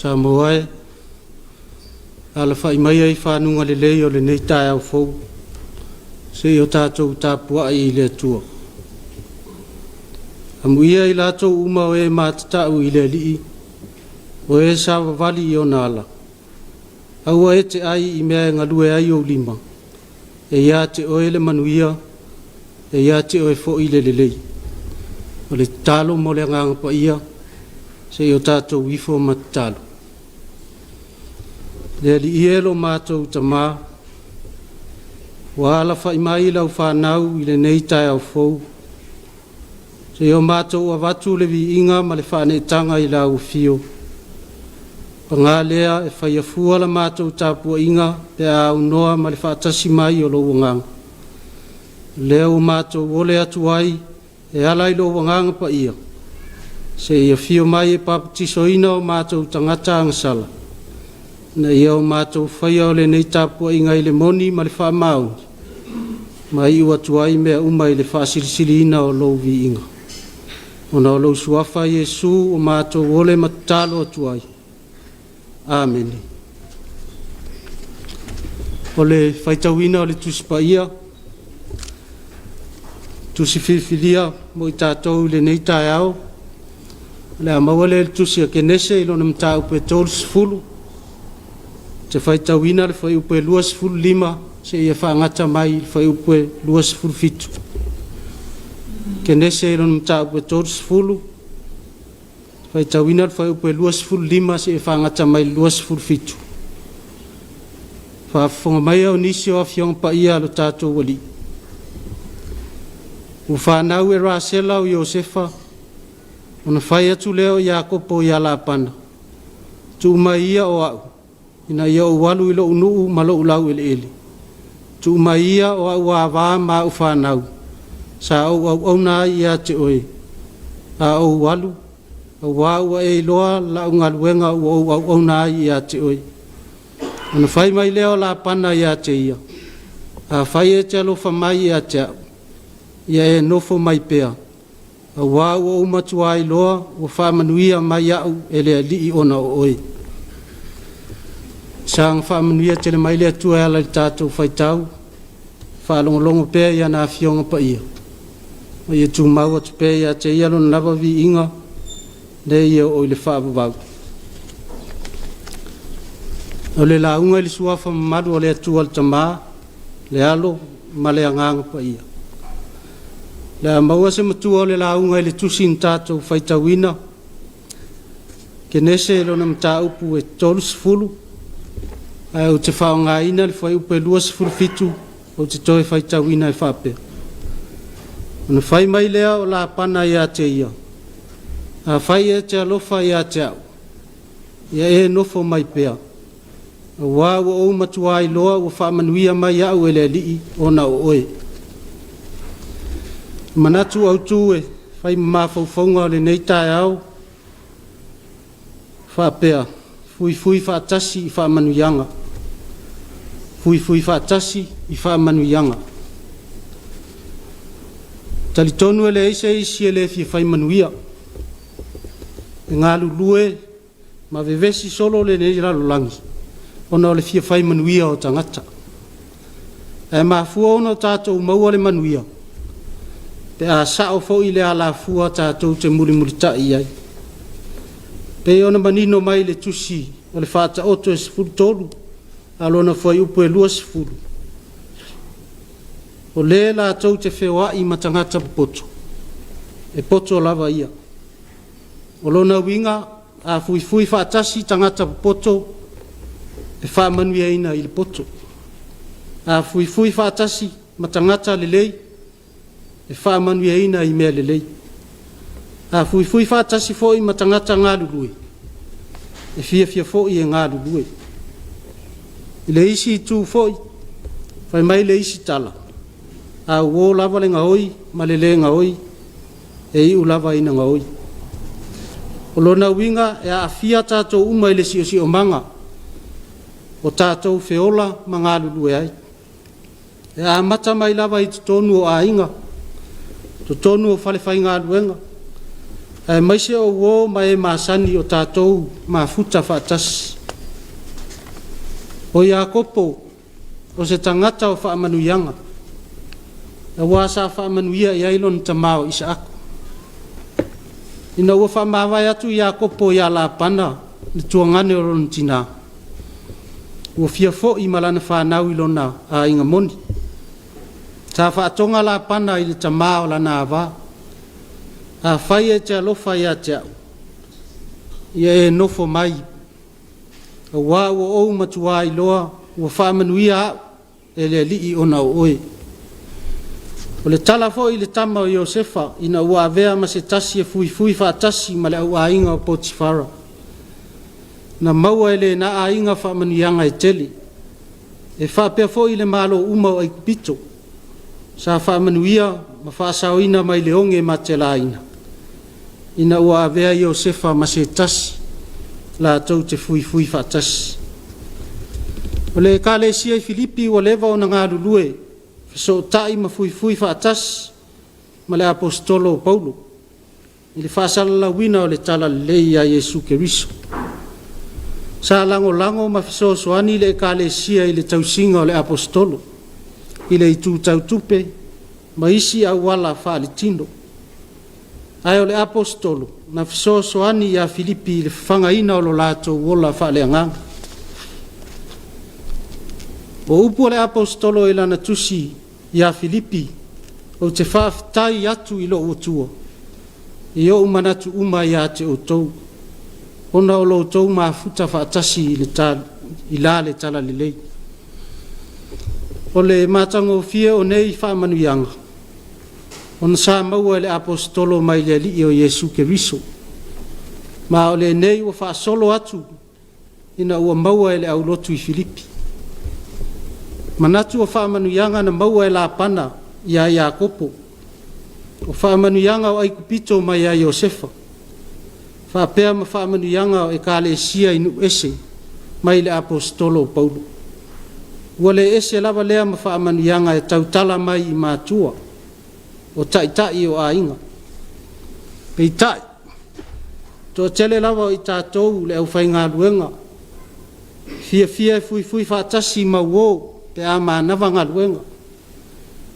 Samoa e, alafai maia i fanuga lelei o lenei taeao fou, seia o tatou tapuai i le Atua. Amuia i latou uma o e matatau i le Alii, o e savavali i ona ala. Aua e te ai i mea e galue ai ou lima, e ia te oe le manuia, e ia te oe foi le lelei. O le tatalo mo le Agaga Paia, se i o tatou ifo ma tatalo. Le Alii e lo matou Tama, ua alafai mai lau fanau i lenei taeao fou, seia o matou avatu le viiga ma le faaneetaga i lau afio. Paga lea e faia fua la matou tapuaiga pe a aunoa ma le faatasi mai o lou Agaga. O lea ua matou ole atu ai e ala i lou Agaga Paia, se i afio mai e papatisoina o matou tagata agasala, ina ia o matou faia o lenei tapuaiga i le moni ma le faamaoni, ma iu atu ai mea uma i le faasilisiliina o lou viiga. Ona o lou suafa Iesu o matou ole ma tatalo atu ai. Amene. O le faitauina o le Tusi Paia, tusi filifilia mo i tatou i lenei taeao, o le a maua lea i le tusi a Kenese i lona mataupu e 30, te faitauina le fuaiupu e 25 seia faagata mai i le fuaiupu e 27. Kenese i lona mataupu e 30, faitauina le fuaiupu e 25 seia faagata mai le 27. Faafofoga maia o nisi o Afioga Paia a lo tatou Alii. Ua fanau e Rasela o Iosefa, ona fai atu lea o Iakopo ia Lapana, tuu mai ia o au, ina ia ou alu i lou nuu ma lou laueleele. Tuu mai ia o au ava ma au fanau, sa ou auauna ai ia te oe, a ou alu, auā ua e iloa lau galuega ua ou auauna ai ia te oe. Ona fai mai lea o Lapana ia te ia, afai e te alofa mai ia te au, ia e nofo mai pea, auā ua ou matuā iloa ua faamanuia mai au e le Alii ona o oe. Saga faamanuia tele mai le Atua e ala i le tatou faitau, faalogologo pea i ana Afioga Paia, ma ia tumau atu pea ia te ia lona lava viiga, lea ia oo i le faavavau. O le lauga i le suafa mamalu o le Atua le Tama, le Alo ma le Agaga Paia. Le a maua se matua o le lauga i le tusi na tatou faitauina, Kenese lona mataupu e 30, ae ou te faaaogaina le fuaiupu e 27 ou te toe faitauina e faapea. Ona fai mai lea o Lapana ia te ia, afai e te alofa ia te au, ia e nofo mai pea, auā ua ou matuā iloa ua faamanuia mai au e le Alii ona o oe. Manatu autu e fai ma mafaufauga o lenei taeao, faapea, fuifui faatasi i faamanuiaga. Fuifui faatasi i faamanuiaga. Talitonu e leai se isi e le fia fai manuia. E galulue ma vevesi solo lenei lalolagi ona o le fia fai manuia o tagata. Ae mafua ona o tatou maua le manuia pe a sao foi le alafua tatou te mulimulitai i ai. Pei ona manino mai le tusi o le Faataoto e 13 a lona fuaiupu e 20, o le latou te feoai ma tagata popoto, e poto lava ia. O lona uiga, a fuifui faatasi tagata popoto, e faamanuiaina i le poto. A fuifui faatasi ma tagata lelei, e faamanuiaina i mea lelei. A fuifui faatasi foi ma tagata galulue, e fiafia foi e galulue. I le isi itu foi, fai mai le isi tala, a uo lava le gaoi ma le le gaoi, e iu lava ina gaoi. O lona uiga e aafia tatou uma i le siosiomaga o tatou feola ma galulue ai. E amata mai lava i totonu o aiga, totonu o falefaigaluega, aemaise o uō ma e masani o tatou mafuta faatasi. O Iakopo, o se tagata o faamanuiaga, aua sa faamanuia i ai lona tama o Isaako. Ina ua faamavae atu Iakopo ia Lapana le tuagane o lona tina, ua fia foi ma lana fanau i lona aiga moni. Sa faatoga Lapana i le tama o lana ava, Afai e te alofa ia te au, ia e nofo mai, aua ua ou matuā iloa ua faamanuia au e le Alii ona o oe. O le tala foi i le tama o Iosefa ina ua avea ma se tasi e fuifui faatasi ma le auaiga o Potifara, na maua e lena aiga faamanuiaga e tele, e faapea foi i le malo uma o Aikupito, sa faamanuia ma faasaoina mai le oge matelaina, ina ua avea Iosefa ma se tasi latou te fuifui faatasi. O le Ekalesia i Filipi ua leva ona galulue fesootai ma fuifui faatasi ma le Aposetolo o Paulo i le faasalalauina o le Talalelei ia Iesu Keriso. Sa lagolago ma fesoasoani le Ekalesia i le tausiga o le Aposetolo i le itu tau tupe ma isi auala faaletino. Ae o le Aposetolo na fesoasoani ia Filipi i le fafagaina o lo latou ola faaleagaga. O upu a le Aposetolo i lana tusi ia Filipi, ou te faafetai atu i lou Atua i ou manatu uma ia te outou, ona o lo outou mafuta faatasi i le i la le talalelei. O le matagofie o nei faamanuiaga, ona sa maua e le Aposetolo mai le Alii o Iesu Keriso, ma o lenei ua faasolo atu ina ua maua e le aulotu i Filipi. Manatu o faamanuiaga na maua e Lapana ia Iakopo, o faamanuiaga o Aikupito mai ia Iosefa, faapea ma faamanuiaga o Ekalesia i nuu ese mai le Aposetolo o Paulo. Ua le ese lava lea ma faamanuiaga e tautala mai i matua, o taitai o aiga. Peitai, toatele lava o i tatou le aufaigaluega fiafia e fuifui faatasi ma uo pe a manava galuega,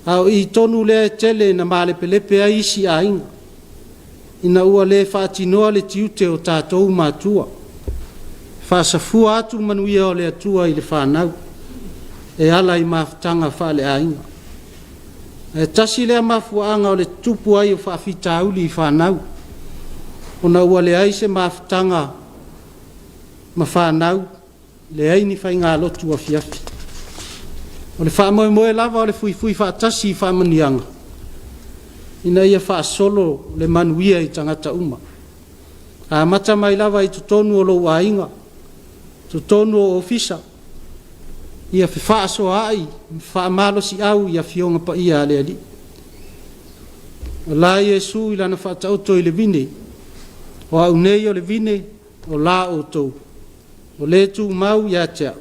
a o i tonu lea e tele ina malepelepe ai isi aiga, ina ua le faatinoa le tiute o tatou matua, faasafua atu manuia o le Atua i le fanau e ala i mafutaga faaleaiga. Ae tasi lea mafuaaga o le tutupu ai o faafitauli i fanau, ona ua leai se mafutaga ma fanau, leai ni faigalotu afiafi. O le faamoemoe lava o le fuifui faatasi i faamanuiaga, ina ia faasolo le manuia i tagata uma, amata mai lava i totonu o lou aiga, totonu o ofisa, ia fefaasoaai ma faamalosiau i Afioga Paia a le Alii. O la Iesu i lana faataoto i le vine, o au nei o le vine, o la outou, o le tumau ia te au,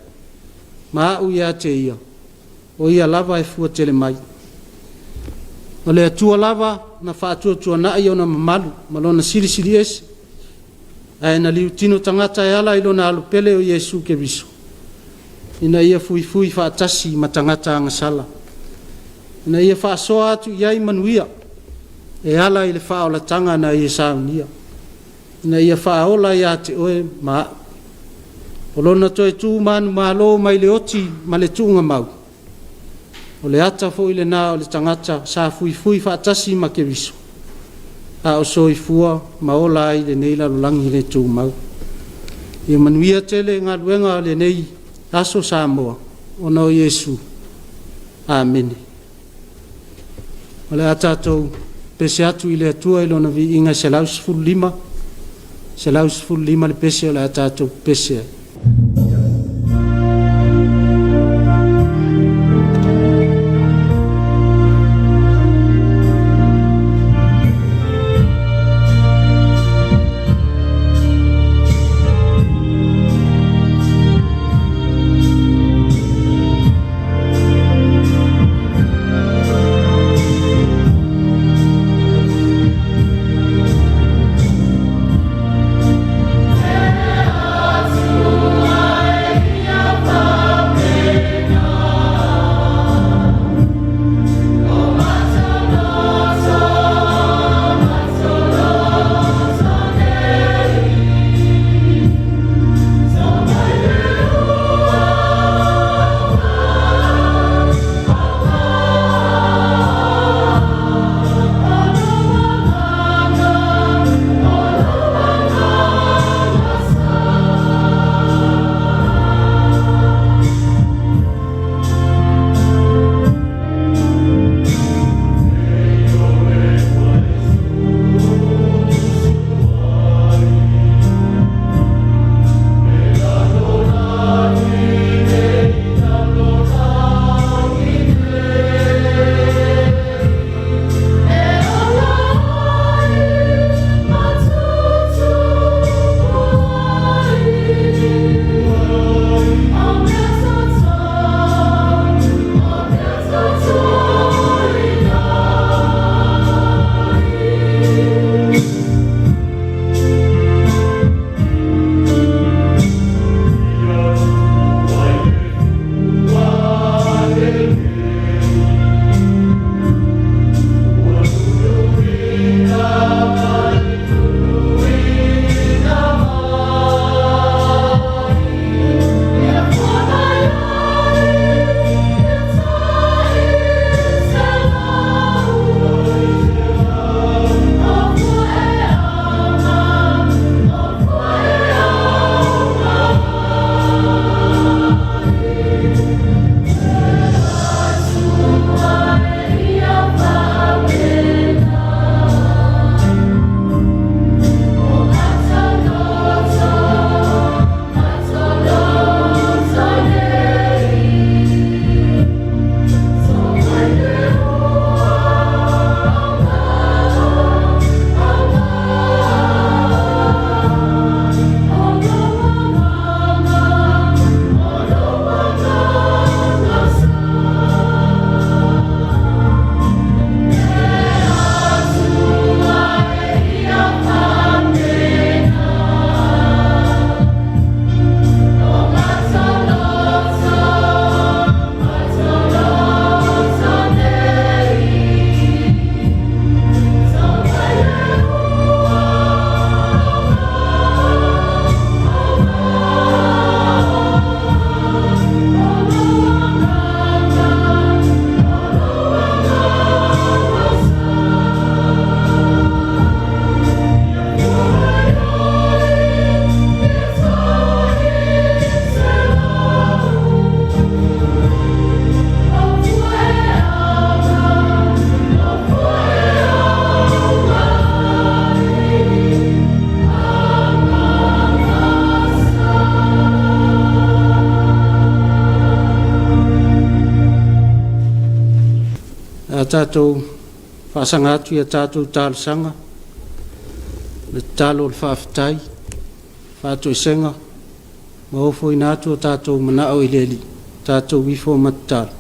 ma au ia te ia, o ia lava e fua tele mai. O le Atua lava na faatuatuanai ona mamalu ma lona silisiliese, ae na liutino tagata e ala i lona Alo pele o Iesu Keriso, ina ia fuifui faatasi ma tagata agasala, ina ia faasoa atu i ai manuia e ala i le faaolataga na ia saunia, ina ia faaola ia te oe ma au. O lona toe tu manumalo mai le oti ma le tuugamau, o le ata foi lena o le tagata sa fuifui faatasi ma Keriso, a o soifua ma ola ai i lenei lalolagi le tumau. Ia manuia tele galuega o lenei aso Samoa, ona o Iesu. Amene. O le a tatou pese atu i le Atua i Lona viiga e 115, 115 le pese o le a tatou pese ai. tatou faasaga atu i a tatou talosaga, le tatalo o le faafetai, faatoesega ma ofoina atu o tatou manao i le Alii, tatou ifo ma tatalo.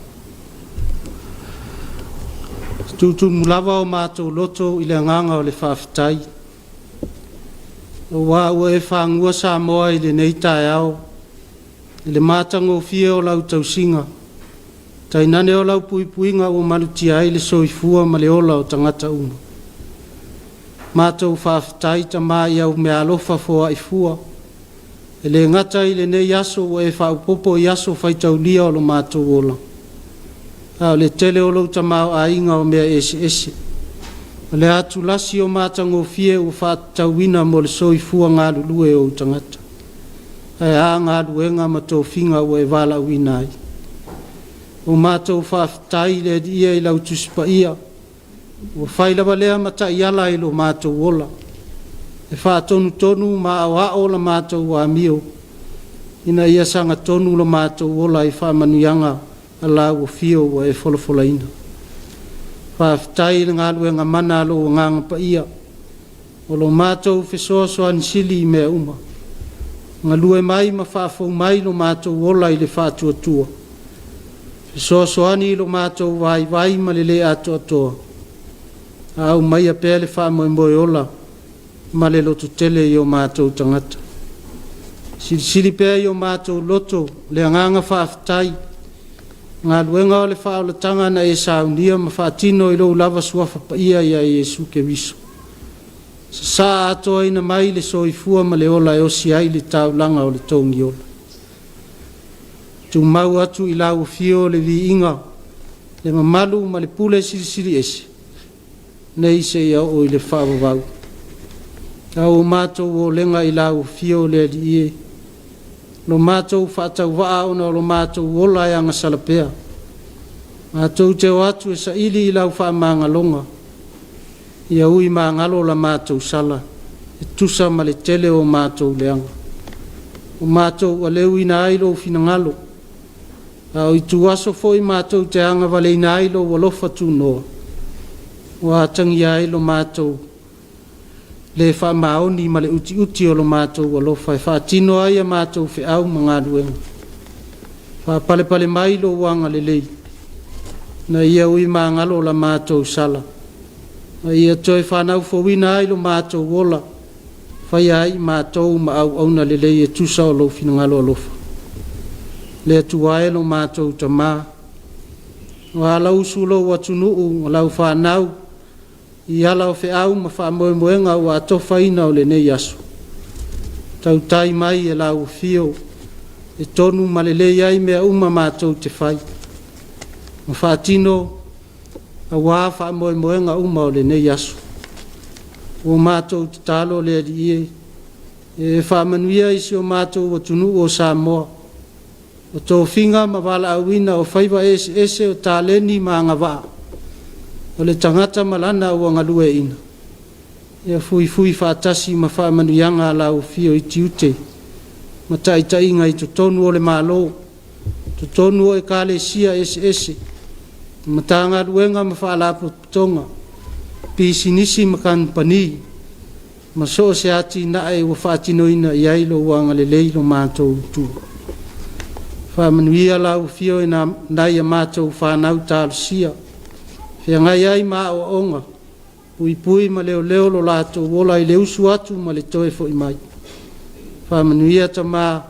Tutumu lava o matou loto i le agaga o le faafetai, aua ua e fagua Samoa i lenei taeao i le matagofie o lau tausiga, tainane o lau puipuiga ua malutia ai le soifua ma le ola o tagata uma. Matou faafetai Tama i au meaalofa foai fua, e le gata i lenei aso ua e faaopoopo i aso faitaulia o lo matou ola, a o le tele o lou tamaoaiga o mea eseese, o le atulasi o matagofie ua faatatauina mo le soifua galulue o ou tagata. Ae a galuega ma tofiga ua e valaauina ai. Ua matou faafetai le Alii e i lau Tusi Paia, ua fai lava lea ma taiala i lo matou ola, e faatonutonu ma aoao la matou amio ina ia sagatonu lo matou ola i faamanuiaga a lau afio ua e folafolaina. Faafetai i le galuega mana a lou Agaga Paia o lo matou fesoasoani sili i mea uma, galue mai ma faafou mai lo matou ola i le faatuatua, fesoasoani i lo matou vaivai ma le le atoatoa, a aumaia pea le faamoemoe ola ma le lototele i o matou tagata. Silisili pea i o matou loto le agaga faafetai, galuega o le faaolataga na e saunia ma faatino i lou lava Suafa Paia ia Iesu Keriso, sasaa atoaina mai le soifua ma le ola e osi ai le taulaga o le togiola. Tumau atu i lau afio le viiga, le mamalu ma le pule silisili ese, nei seia oo i le faavavau. A ua matou olega i lau afio le Alii e, lo matou faatauvaa ona o lo matou ola e agasala pea, matou te o atu e saili i lau faamagaloga, ia ui magalo la matou sala e tusa ma le tele o matou leaga, ua matou aleuina ai lou finagalo, a o ituaso foi matou te agavaleina ai lou alofa tunoa, ua atagia ai lo matou le faamaoni ma le utiuti o lo matou alofa e faatino ai a matou feau ma galuega. Faapalepale mai lou agalelei ina ia ui magalo la matou sala, ma ia toe fanau fouina ai lo matou ola, faia ai i matou ma auauna lelei e tusa o lou finagalo alofa. Le Atua e lo matou Tama, ua alausu lou atunuu ma lau fanau i ala o feau ma faamoemoega ua atofaina o lenei aso. Tautai mai e lau afio e tonu ma lelei ai mea uma matou te fai ma faatino aua faamoemoega uma o lenei aso. Ua matou tatalo le Alii e, e faamanuia i si o matou atunuu o Samoa, o tofiga ma valaauina o faiva eseese o taleni ma agavaa o le tagata ma lana ua galueaiina, ia fuifui faatasi ma faamanuiaga a lau afio i tiute ma taitaiga i totonu o le Malo, totonu o Ekalesia eseese, Matagaluega ma Faalapotopotoga, pisinisi ma kamupani, ma so o se atinae ua faatinoina i ai lou agalelei lo matou Atua. Faamanuia lau afio i nai a matou fanau talosia, feagai ai ma aoaoga, puipui ma leoleo lo latou ola i le usu atu ma le toe foi mai. Faamanuia Tama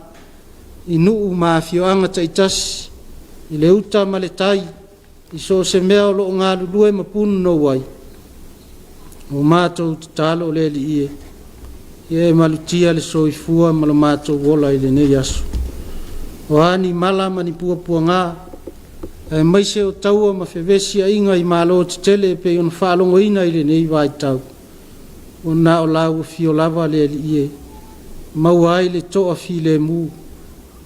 i nuu ma afioaga taitasi, i le uta ma le tai, i so o se mea o lo o galulue ma punonou ai, ua matou tatalo le Alii e, ia e malutia le soifua ma lo matou ola i lenei aso. O a ni mala ma ni puapuaga, aemaise o taua ma fevesiaiga i malo tetele e pei ona faalogoina i lenei vaitau, ua na o lau afio lava le Alii e maua ai le toafilemu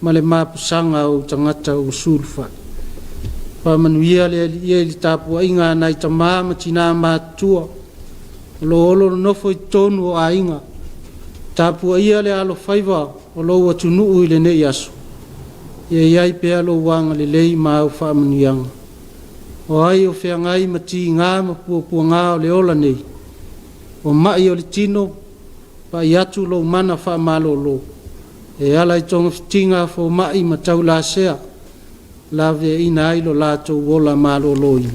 ma le mapusaga o ou tagata ua sulufai. Faamanuia le Alii e i le tapuaiga a nai tama ma tina matutua o lo o olo nonofo i totonu o aiga, tapuaia le alofaiva o lou atunuu i lenei aso, ia i ai pea lou agalelei ma au faamanuiaga. O ai o feagai ma tiga ma puapuaga o le ola nei, o mai o le tino, pai atu lou mana faamalolo e ala i togafitiga a fomai ma taulasea, laveaiina ai lo latou ola maloloina.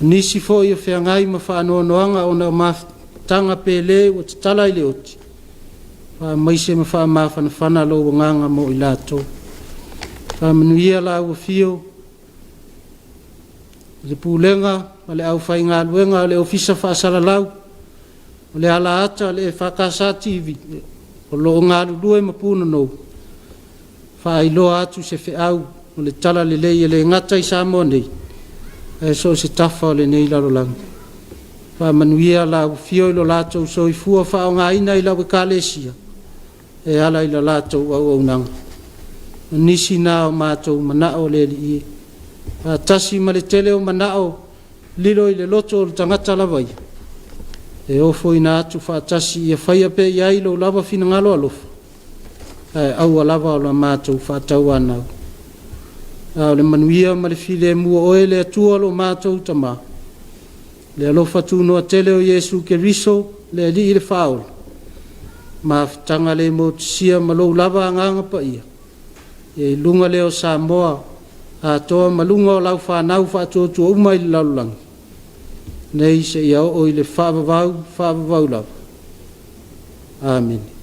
O nisi foi o feagai ma faanoanoaga ona o mafutaga pele ua tatala i le oti, faamaise ma faamafanafana lou agaga mo i latou. Faamanuia lau afio i le Pulega ma le aufaigaluega a le Ofisa Faasalalau o le alaata o le EFKS TV o lo o galulue ma punonou e faailoa atu se feau o le talalelei e le gata i Samoa nei, ae so o se tafa o lenei lalolagi. Faamanuia lau Afio i lo latou soifua faaaogaina i lau Ekalesia e ala i la latou auaunaga. O nisi na o matou manao le Alii e, faatasi ma le tele o manao lilo i le loto o le tagata lava ia, e ofoina atu faatasi ia faia pea i ai lou lava finagalo alofa, ae aua lava o le matou faatauanau. A o le manuia ma le filemu o oe le Atua lo matou Tama, le alofa tunoa tele o Iesu Keriso le Alii le Faaola, mafutaga le motisia ma lou lava Agaga Paia, ia i luga lea o Samoa atoa ma luga o lau fanau faatuatua uma i le lalolagi, nei seia oo i le faavavau, faavavau lava. Amene.